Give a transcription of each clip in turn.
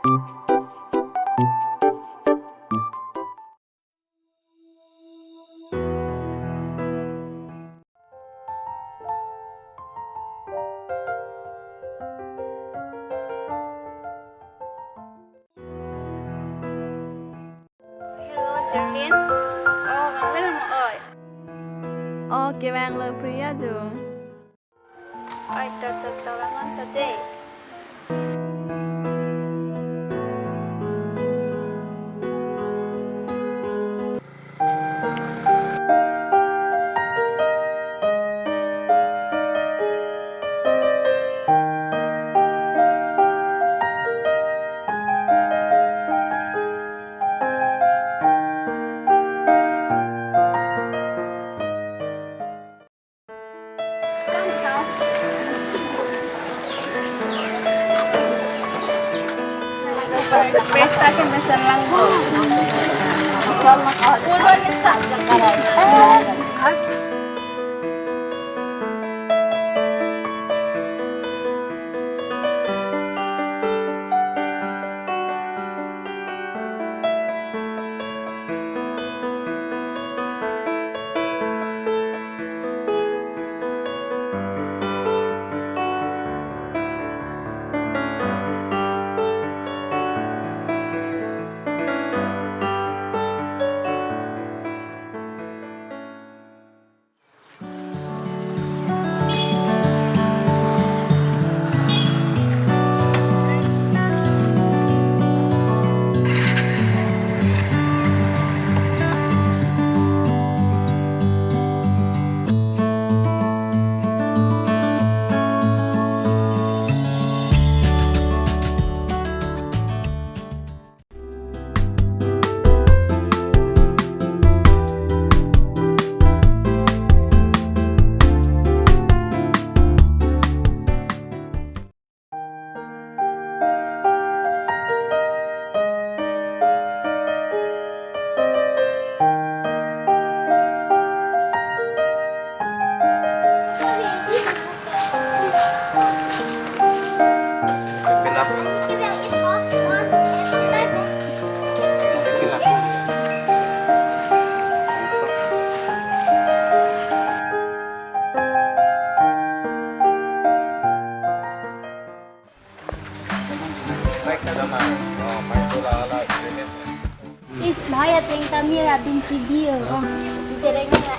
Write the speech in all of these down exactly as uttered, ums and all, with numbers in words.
Hello, Jerlin. Oh, vangvelo mo, oi? Oh, kevanglo, Priya jo. Oi, to, to, to, vangon to dei. Pesta ke mesenlang ko. Is, lahai ateng ta mir abin si bi o. Oh, itereng na.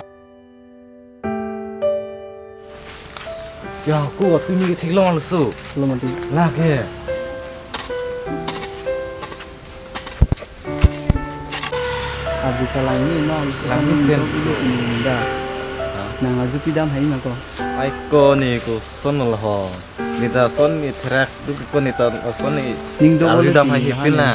Ya, ko tumi ke theklong laso. Lo mati. Lake. Aji kalang ni ma. Lang ni sen ko. Da. Ha? Nang aju pidam hai ma ko. Ai ko ni ko son lo ho. Neta son ni therak tu ko neta son ni. Ning do arju dam hai hipin na.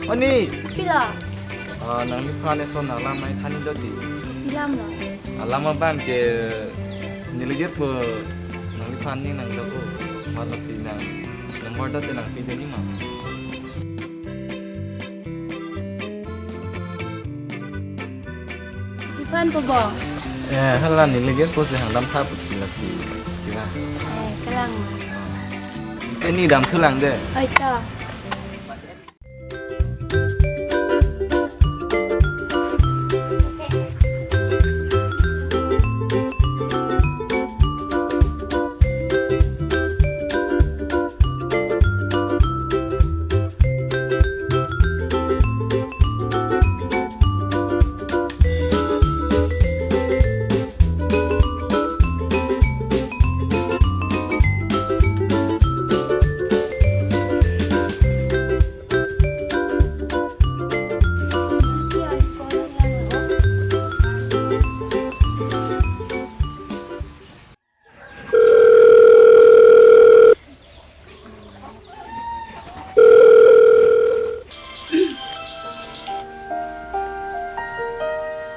Oni. Pila? Ah, nangliphan eson alam mai than-i doti. Pilam lo? Alam abang ke neli jirpo nangliphan ni nang doti. Mala si nang number doti nang pide ni ma. Iphan po bo? Eh, hala neli ke po si hangdam tha put kila si. Kila. Eh, kalang. Ke ni damthu lang de. Oi to.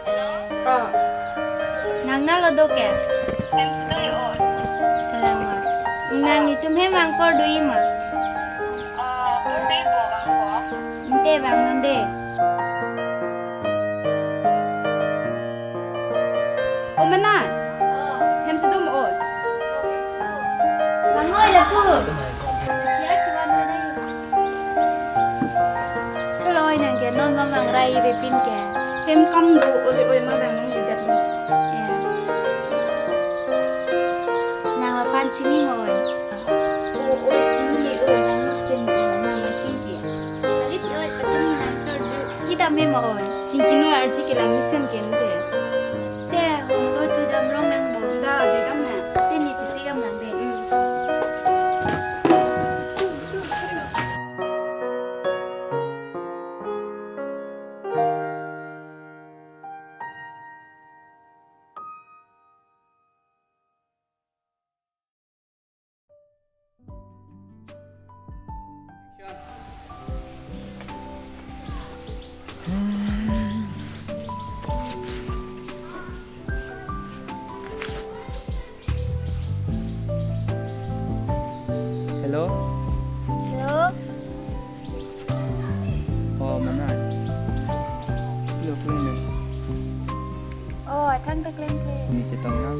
Hello? Oh. Nang nalo do ke? Em, silo yo. Kalang ma. Nang netum hem vangpor do-i ma? Ah, pe po vangpor? Ante vang nang de. O Manai. Hem si do mo oi? Langoi lapu. Chair si van noi nai. Cholo oi, nang ke non lam vangrai ave pin ke. Hem kam do, ole oi ma vang nong lidet lo. Ya. Nang laphan chini mo oi? O oi, chini oi, nang mesen oi, nang ma chingki. Kalit oi, patumi nang chorju. Kita me mo oi? Chingki noi, arji ke lang mesen ke ente. Te, hom lo judam rong nang bo. Da, judam na. Te ne chisi gam nang de. Mm. Hello? Hello? Oh, Manai. Lo, klem ne? Oh, athang ta klem the. Ne chetong nang.